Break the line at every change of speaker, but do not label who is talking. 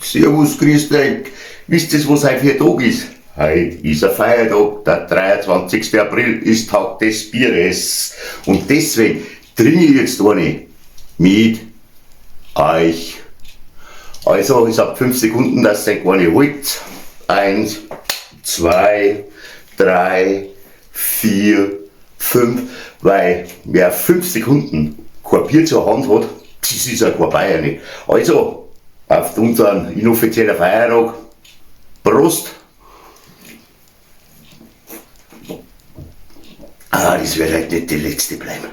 Servus, grüßt euch. Wisst ihr, was heute für ein Tag ist? Heute ist ein Feiertag, der 23. April ist Tag des Bieres. Und deswegen trinke ich jetzt eine mit euch. Also, ich hab 5 Sekunden, dass ihr eine holt. 1, 2, 3, 4, 5. Weil wer 5 Sekunden kein Bier zur Hand hat, das ist ja kein Bayer nicht. Also, auf unseren inoffiziellen Feiertag. Prost! Ah, das wird halt nicht die letzte bleiben.